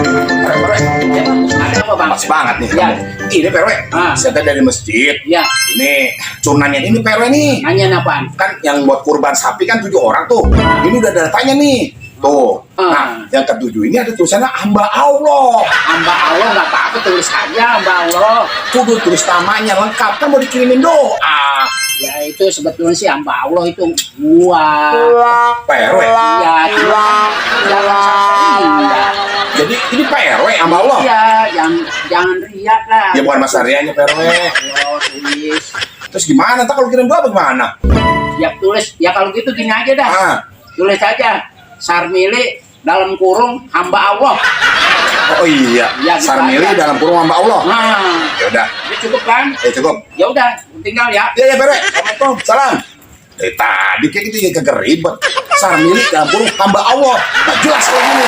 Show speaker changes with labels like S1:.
S1: Ada apa bang?
S2: Pas banget nih.
S1: Ya.
S2: Ini PRW. Saya dari masjid.
S1: Ya.
S2: Ini cunan yang ini PRW nih.
S1: Nanya apaan?
S2: Kan yang buat kurban sapi kan 7 orang tuh. Ini udah datanya nih. Tuh. Nah, yang ketujuh ini ada tulisannya hamba Allah.
S1: Hamba Allah nggak apa-apa, tulis aja hamba Allah.
S2: Kudu tulis namanya lengkap, kan mau dikirimin doa.
S1: Ya itu sebetulnya sih hamba Allah itu gua.
S2: PRW.
S1: Iya, cuma jangan sampai ria.
S2: Jadi ini PRW hamba Allah.
S1: Iya, jangan riak lah.
S2: Ya bukan Mas Aryanya PRW.
S1: Allah tulis.
S2: Terus gimana? Ntar kalau kirim doa bagaimana?
S1: Ya tulis, ya kalau gitu gini aja dah. Tulis aja Sarmili dalam kurung hamba Allah.
S2: Oh iya,
S1: Ya, gitu
S2: Sarmili
S1: aja.
S2: dalam kurung hamba Allah.
S1: Nah,
S2: Ya udah,
S1: ini cukup kan?
S2: cukup.
S1: Ya udah, tinggal ya.
S2: Ya PRW. Assalamualaikum. Salam. Tadi kayak gitu ya kagak ribet. Sarmili dalam kurung hamba Allah. Nggak jelas kayak gini.